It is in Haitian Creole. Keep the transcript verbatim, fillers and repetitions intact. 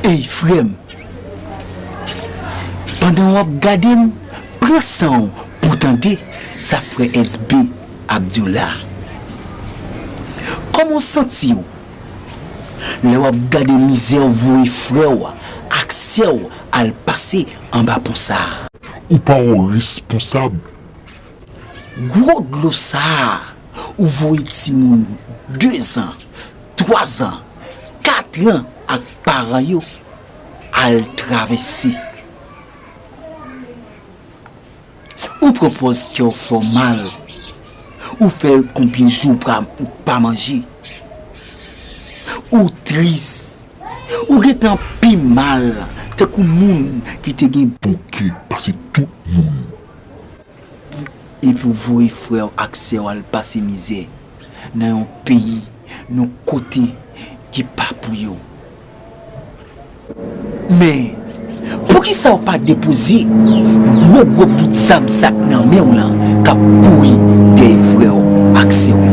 Ey, frè m, pandan w ap gade m, pran san w pou w tande sa frè S B ap di w la. Kòman w santi w lè w ap gade mizè w voye frè w ak sè w al pase anba pon sa a? Ou pa yon responsab. Gwo dlo sa a, ou voye timoun dezan, twazan, katran ak paran yo al travèse. Ou pran pòz kè w fè w mal. Ou fè konbyen jou w pa, ou pa manje. Ou tris. Ou gentan pi mal tankou moun ki te gen bon kè pase tout moun. Epi w voye frè w ak sè w al pase mizè nan yon peyi, yon kote ki pa pou yo. Men, poukisa w pa depoze gwo gwo bout zam sa k nan men w lan k ap kouri dèyè frè w ak sè w?